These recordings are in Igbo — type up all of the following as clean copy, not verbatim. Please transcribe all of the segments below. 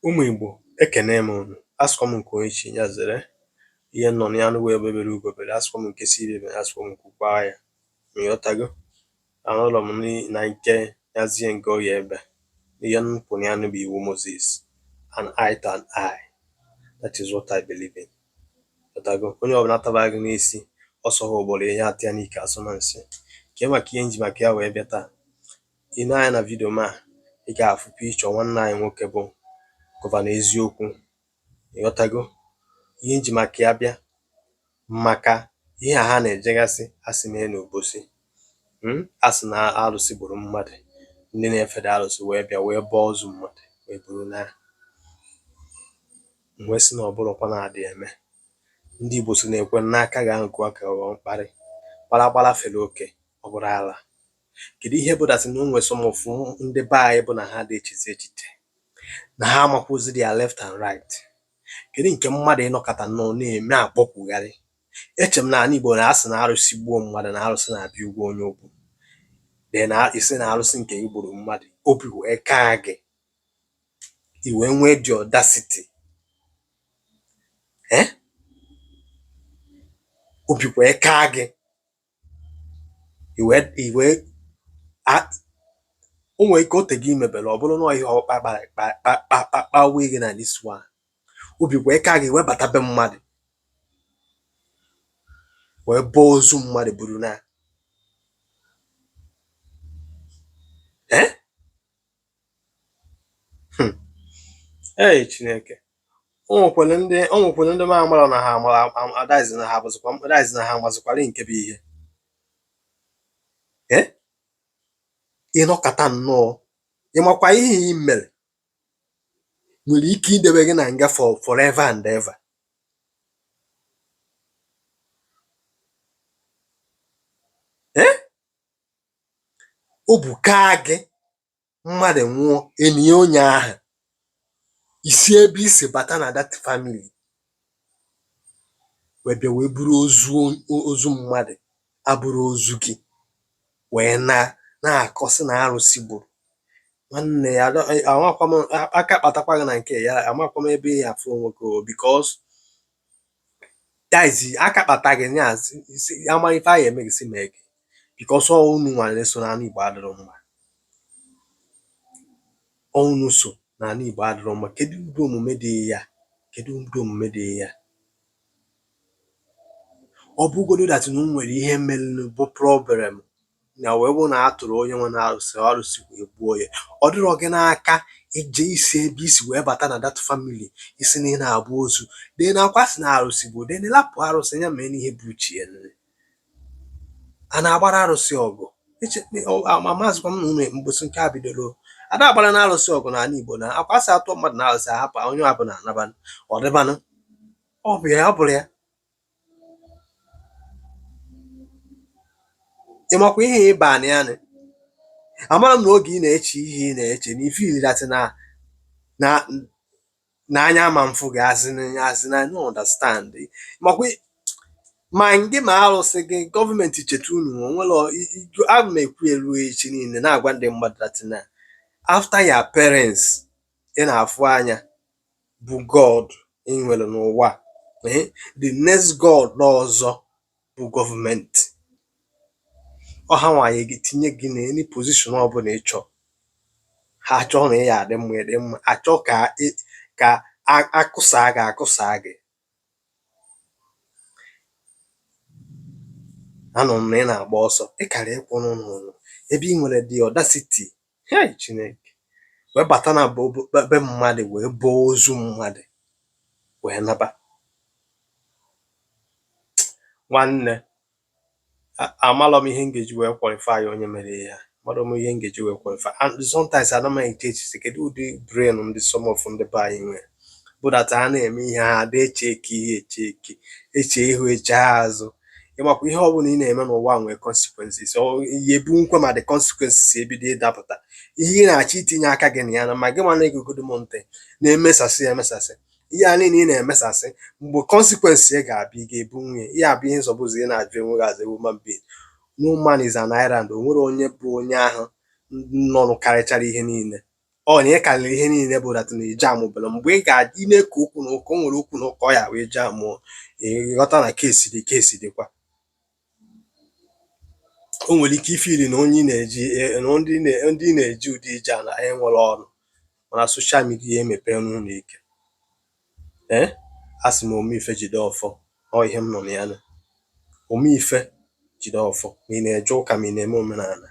Ụmụ Igbo, ekene m unu. Asịkwa m nke onye chi ya zere. Ihe nọ na ya nụ wee bebere ugo bere. Asịkwa m nke si ibe bere, asịkwa m nke kwaa ya. Ịghọtago? Anọrọ m na nke nyazie nke oyi ebe. Ihe m kwụ na ya nụ bụ iwu Moses. An eye to an eye. That is what I believe in. Ịghọtago? Onye ọbụla taba gị n'isi, ọsọ ha ugboro ihe atụ ya n'ike asụ na nsị. Kee maka ihe m ji maka ya wee bịa taa. I nee anya na vidio m a, ị ga-afụ picture nwanne anyị nwoke bụ Gọvanọ Eziokwu. Ịghọtago? Ihe m ji maka ya bịa maka ihe a ha na-ejegasị asị mee n'Obosi. A sị na arụsị gburu mmadụ, ndị na-efede arụsị wee bịa wee bọọ ozu mmadụ wee buru naa. M wee sị na ọ bụrụkwa na adị eme. Ndị Igbo sị na ekwe n'aka ga-nkụ aka ghọọ mkparị. Kpalakpala fere oke, ọ bụrụ ala. Kedu ihe bụ that na o nwere some of ndị be anyị bụ na ha dị echezi echiche, na ha amakwụzi their left and right? Kedu nke mmadụ ịnọkọta nnọọ na-eme akpọkwugharị? Eche m na ala Igbo na asị na arụsị gbuo mmadụ na arụsị na-abịa ụgwọ onye okwu. Then isi na arụsị nke gị gburu mmadụ, obi wee kaa gị, i wee nwee the audacity, eh? Obi wee kaa gị, i wee o nwere ike ote gị imebere ọ bụrụ na ihe ọkpa kpawe gị na this one, obi wee kaa gị wee bata be mmadụ wee bọọ ozu mmadụ buru na, eh? Ei Chineke, o nwekwara ndị o nwekwara ndị m amara na ha amara adaizi na ha bụzikwa adaizi na ha amazikwara nke bụ ihe. Eh? Ịnọkọta nnọọ, ịmakwa ihe ị mere nwere ike idebe gị na nga for forever and ever. Eh? O bukaa gị, mmadụ nwụọ, enyi onye ahụ, isi ebe isi bata na that family wee bịa wee buru ozu ozu mmadụ abụrụ ozu gị wee na na-akọsị na arụsị gburu nwanne ya. Amakwa m aka kpatakwa gị na nke ya, amakwa m ebe ị afụ onwe gị o, because that is aka kpata gị ya ama ife a ya eme gị si mee gị, because ọ unu nwa na-eso n'ala Igbo adịrọ mma, ọ unu so n'ala Igbo adịrọ mma. Kedu ụdị omume dị ya? Kedu ụdị omume dị ya? Ọ bụgodu that na o nwere ihe mere bụ problem na wee bụ na a tụrụ onye nwe na arụsị, arụsị wee gbuo ya, ọ dịrọ gị n'aka ije isi ebe isi wee bata na that family isi na ị na-abụ ozu dị na akwa sị na arụsị bụ dị na lapụ arụsị ya mee n'ihe bụ uche ya. A na-agbara arụsị ọgụ? Amazịkwa m na unu mkposi nke a bidoro ada agbara na arụsị ọgụ n'ala Igbo na akwa sị atụọ mmadụ na arụsị ahapụ onye ọbụla anabanụ, ọ dịbanụ, ọ bụ ya, ọ bụrụ ya. Ị makwa ihe ịba na ya nị? Amara m na oge ị na-eche ihe ị na-eche na ife that na na na anya ama mfụ gị azị azị na no understand. Makwa ma gị ma arụsị gị, gọọmenti cheta unu. Onwere ana m ekwu elu echi niile na-agwa ndị mmadụ that na after your parents ị na-afụ anya bụ God ị nwere n'ụwa, the next God ọzọ bụ gọọmenti. Ọ ha nwa ya ga-etinye gị na any position ọbụla ị chọọ. Ha chọọ na ị ya adị mma, ịdị mma. Achọ ka ka akụsaa gị, akụsaa gị. Anọ m na ị na-agba ọsọ, ị kara ịkwụ n'ụlọ ebe ị nwere the audacity. Hey Chineke, wee bata na be mmadụ wee bọọ ozu mmadụ wee naba. Nwanne, amalọ m ihe m ga-eji wee qualify onye mere ya. Amalọ m ihe m ga-eji wee qualify. And sometimes ana m eche echiche, kedu ụdị brain ndị some of ndị be anyị nwere bụ that ha na-eme ihe ha ada eche eke ihe, eche eke, eche ihu, eche azụ. Ịmakwa ihe ọbụla ị na-eme n'ụwa nwere consequences. Ọ ya ebu nkwe ma the consequences ebido ịdapụta ihe ị na-achọ itinye aka gị na ya na ma gị ma na-egogodo m ntị na-emesasị ya emesasị ihe a niile ị na-emesasị. Mgbe consequence ya ga-abịa, ị ga-ebu nwunye ihe abụ ihe nzọbụzọ ị na-ajụ enweghị as a human being. No man is an island. O nwere onye bụ onye ahụ nọrụ karịchara ihe niile. Ọ na ị karịrị ihe niile bụ that na ije amụbere mgbe ị ga-adị na-eke okwu na ụka, o nwere okwu na ụka ọ ya wee jee amụọ, ịghọta na kesi dị, kesi dịkwa. O nwere ike ifili na onye ị na-eji na ndị ị na-eji ụdị ije a na ha enwere ọrụ, mana social media emepe n'ụlọ ike. Ee, a sị m omeife jide ọfọ. Ọ ihe m nọ na ya na omeife jide ọfọ, ma ị na-eje ụka, ma ị na-eme omenala.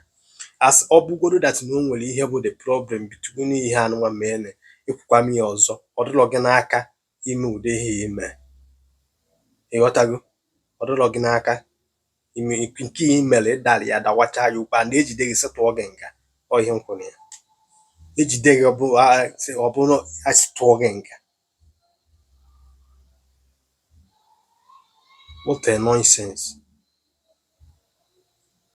As ọ bụgodo that na o nwere ihe bụ the problem between ihe anụnwa mee, ekwukwa m ya ọzọ, ọ dịrọ gị n'aka ime ụdị ihe ime, ịghọtago? Ọ dịrọ gị n'aka ime nke ị mere. Ịdara ya dawacha ya ukwu a na-ejide gị, sị tụọ gị nga. Ọ ihe m kwuru ya, ejide gị, ọ bụ ọ bụrụ asị tụọ gị nga. What a nonsense.